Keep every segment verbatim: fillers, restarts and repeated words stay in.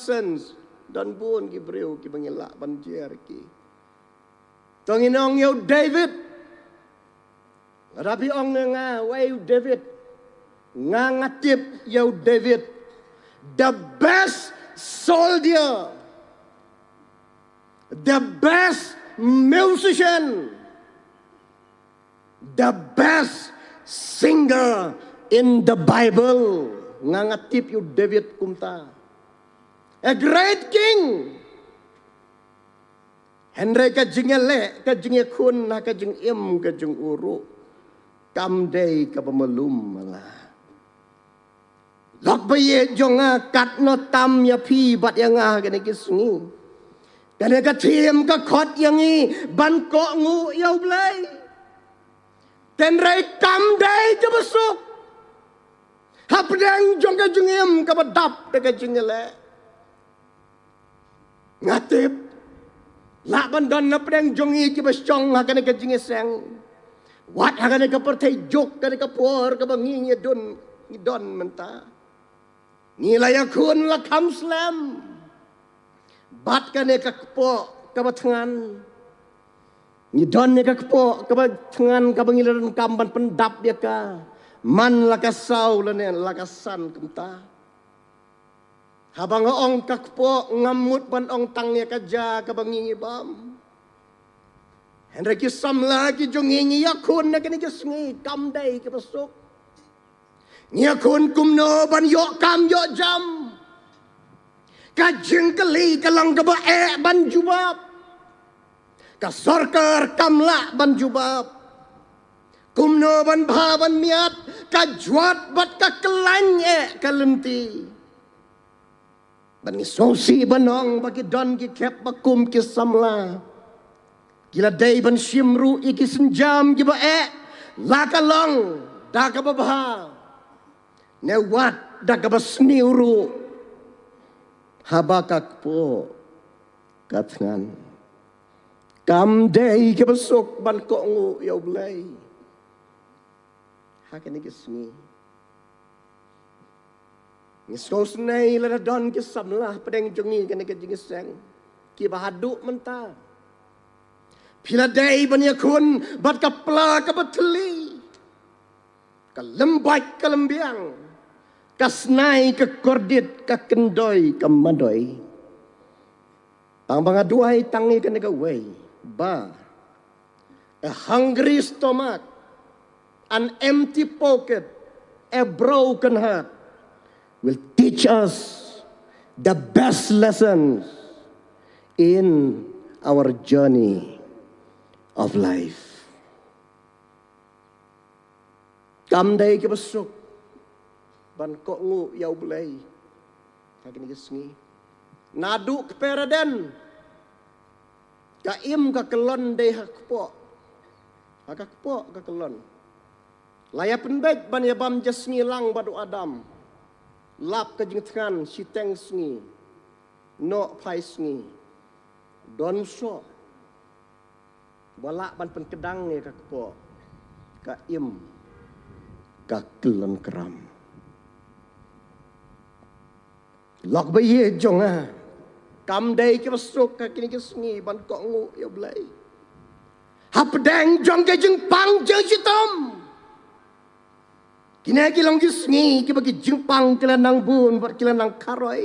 Sense, don bun ki briew kiba ngi lah ban jer ki. To ngin ong ïa u David. Lada phi ong ïa nga, wei u David. Nga, nga tip ïa u David. The best soldier. The best musician. The best singer in the Bible. Nga, nga tip ïa u David kumta. A great king. Hynrei ka jingïaleh, ka jingïakhun, ha ka jingim ka jong u ruh, kam dei kaba malu mala. Lok ba ïeit jong nga, katno tam ïa phi bad ïa nga kane ki sngi. Kane ka theme ka khot ïa ngi ban kohnguh ïa u Blei. Hynrei kam dei kaba suk. Hapdeng jong ka jingim kaba dap da ka jingïaleh. Nga tip, lah ban don hapdeng jong ngi kiba shong ha kane ka jingïaseng. Wat ha kane ka pyrthei juk, kane ka por kaba ngi ngi don, ngi don mynta. Ngi la ïakhun la kham slem bad kane ka kpoh kaba thngan. Ngi don ïa ka kpoh kaba thngan kaba ngi la donkam ban pyndap ïa ka man la ka saw lane la ka san kumta. Haba nga ong ka kpoh, ngam mut ban ong tang ïa ka ja kaba ngi ngi bam. Hynrei ki samla ki jong ngi ngi ïakhun na kane ka sngi, kam dei kaba suk. Ngi ïakhun kumno ban ïoh kam ïoh jam. Ka jingkylli ka long kaba eh ban jubab. Ka sorkar kam lah ban jubab. Kumno ban bha ban miat, ka jwat bad ka khlaiñ eh ka lynti. Bad ngi sngewsih ban ong ba ki don ki khep ba kum ki samla, ki la dei ban shim ruh ïa ki sienjam kiba eh, la ka long da kaba bha, ne wat da kaba sniew ruh. Haba ka kpoh ka thngan, kam dei kaba suk ban kohnguh ïa u Blei. Ha kane ka sngi, ngi sngewsynei lada don ki samla hapdeng jong ngi kane ka jingïaseng, kiba haduh mynta phi la dei ban ïakhun bad ka pla kaba thylli, ka lembait ka lembiang, ka snai ka kordit, ka kyndoi ka madoi. Tang ba nga duwai tang ïa kane kawei, ba a hungry stomach, an empty pocket, a broken heart will teach us the best lessons in our journey of life. Kam dei kaba suk ban kohnguh ïa u Blei ha kane ka sngi. Naduh kper Eden, ka im ka kyllon dei ha kpoh. Ha ka kpoh ka kyllon. La ïa pynbeit ban ïa bam ja sngi lang bad u Adam. Lap ka jingthngan shiteng sngi, noh phai sngi. Don soh ba lah ban pynkdang ïa ka kpoh, ka im ka kyllon kram. Lok ba ïeit jong nga, kam dei kaba suk ha kine ki sngi ban kohnguh ïa u Blei. Hapdeng jong ka jingpang jingshitom, kine ki long ki sngi kiba ki jingpang ki la nang bun bad ki la nang kharoi.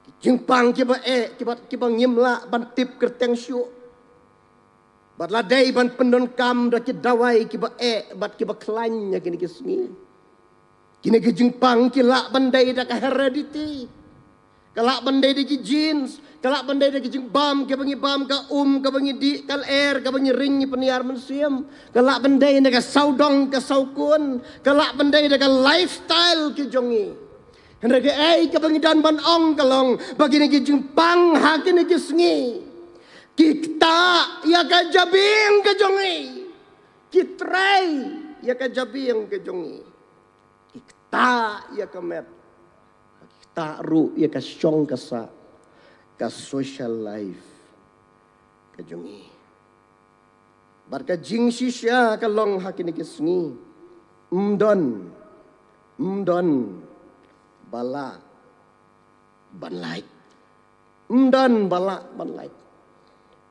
Ki jingpang kiba eh, kiba, kiba ngim lah ban tip kyrteng shuh. Bad la dei ban pyndonkam da ki dawai kiba eh bad kiba khlaiñ ha kine ki sngi. Kine ki jingpang ki lah ban dei da ka heredity, ka lah ban dei da ki genes, ka lah ban dei da ki jingbam kiba ngi bam, ka um kaba ngi dih, ka lyer kaba ngi ring, ngi pynïar mynsiem, ka lah ban dei da ka sawdong ka sawkun, ka lah ban dei da ka lifestyle ki jong ngi. Hynrei kaei kaba ngi don ban ong ka long ba kine ki jingpang ha kine ki sngi ki ktah ïa ka jabieng ka jong ngi, ki trei ïa ka jabieng ka jong ngi, ki ktah ïa ka met, ki ktah ruh ïa ka shong ka sah, ka social life ka jong ngi. Bad ka jingshisha ka long ha kine ki sngi, ym don, ym don ba lah ban lait. Ym don ba lah ban lait.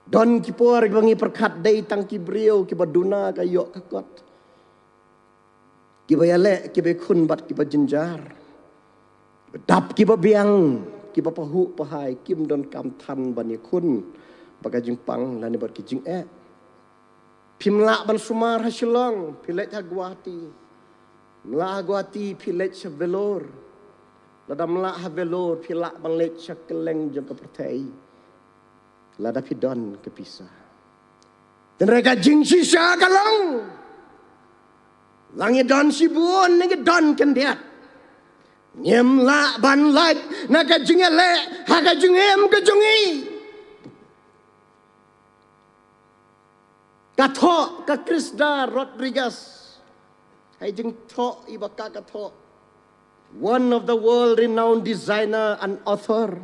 Don ki por kiba ngi pyrkhat dei tang ki briew kiba duna ka ïoh ka kot, kiba ïaleh, kiba ïakhun bad kiba jynjar. Dap kiba biang, kiba pahuh pahai, kim don kam than ban ïakhun bad ka jingpang lane bad ki jingeh. Phim lah ban sumar ha Shillong, phi leit ha Guwahati. Ym lah ha Guwahati, phi leit sha Vellore. Lada ym lah ha Vellore, phi lah ban leit sha kylleng jong ka pyrthei, lada phi don ka pisa. Tynrai ka jingshisha ka long, la ngi don shibun ne ngi don khyndiat, ngim lah ban lait na ka jingïaleh ha ka jingim ka jong ngi. Ka thoh ka Cristina Rodriguez, ha i jingthoh iba ka, ka thoh, one of the world renowned designer and author.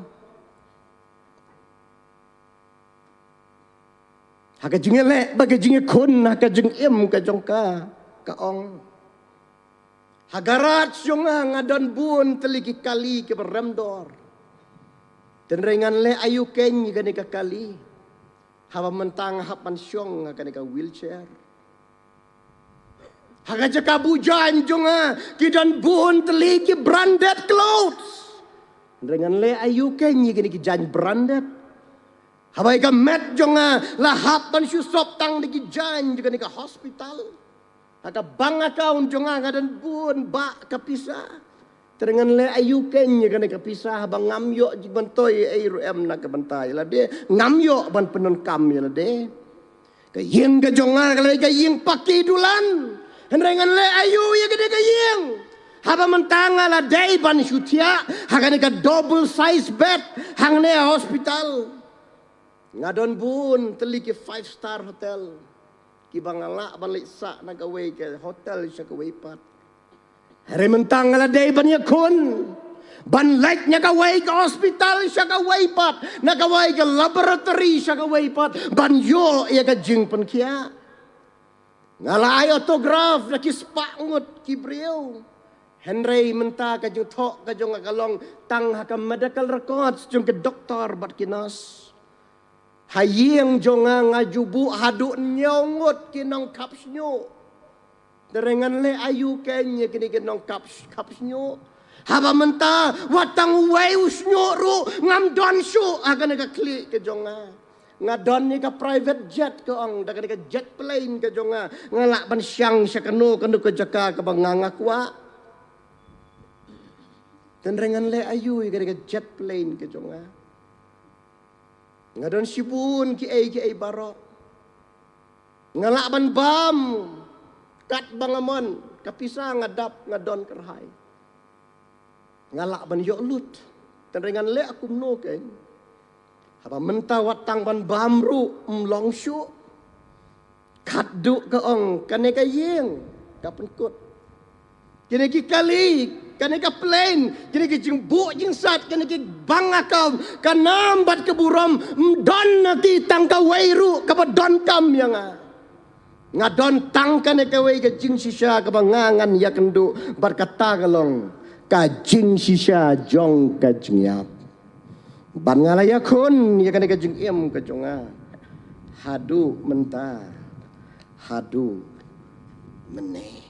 Ha ka jingïaleh bad ka jingïakhun ha ka jingim ka jong ka, ka ong, ha garage jong nga, nga don bun tylli ki kali kiba rem dor. Tynrai ngan leh aïu keiñ ïa kane ka kali, haba mynta nga hap ban shong ha kane ka wheelchair. Ha ka jaka buh jaiñ jong nga, ki don bun tylli ki branded clothes. Tynrai ngan leh aïu keiñ ïa kine ki jaiñ branded, haba ïa ka met jong nga la hap ban shu sop tang da ki jaiñ jong kane ka hospital. Ha ka bank account jong nga, nga don bun bah ka pisa. Tynrai ngan leh aïu keiñ ïa kane ka pisa, haba ngam ïoh jingmyntoi ei ruh em na ka bynta ïa lade, ngam ïoh ban pyndonkam ïa lade. Ka ïing ka jong nga ka la dei ka ïing paki dulan. Hynrei ngan leh aïu ïa kane ka ïing, haba mynta nga la dei ban shu thiah ha kane ka double size bed hangne ha hospital. Nga don bun tylli ki five star hotel, kiba nga lah ban leit sah na kawei ka hotel sha kawei pat. Hynrei mynta nga la dei ban ïakhun, ban leit na kawei ka hospital sha kawei pat, na kawei ka laboratory sha kawei pat, ban ïoh ïa ka jingpynkhiah. Nga la ai autograph da ki spah ngut ki briew. Hynrei mynta ka jingthoh ka jong nga ka long tang ha ka medical records jong ki doktor bad ki nurse. Ha ïing jong nga, nga ju buh haduh hynñiew ngut ki nongkhap shñiuh. Tynrai ngan leh aïu keiñ ïa kine ki nongkhap, khap shñiuh, haba mynta wat tang uwei u shñiuh ruh ngam don shuh ha kane ka khlieh ka jong nga. Nga don ïa ka private jet, ka ong, da kane ka jet plane ka jong nga, nga lah ban shang sha kano kano ka jaka kaba nga, nga kwah. Tynrai ngan leh aïu ïa kane ka jet plane ka jong nga. Nga don shibun kiei kiei baroh. Nga lah ban bam katba nga mon, ka pisa nga dap, nga don kyrhai. Nga lah ban ïoh lut. Tynrai ngan leh kumno keiñ, haba mynta wat tang ban bam ruh ym long shuh. Khatduh, ka ong, kane ka ïing ka pynkut, kine ki kali, kane ka plane, kine ki jingbuh jingsat, kine ki bank account, ka nam bad ka burom, ym don na ti tang kawei ruh kaba donkam ïa nga. Nga don tang kane kawei ka jingshisha kaba nga ngan ïakynduh bad kata ka long ka jingshisha jong ka jingïap. Bad nga la ïakhun ïa kane ka jingim ka jong nga haduh mynta, haduh mynne.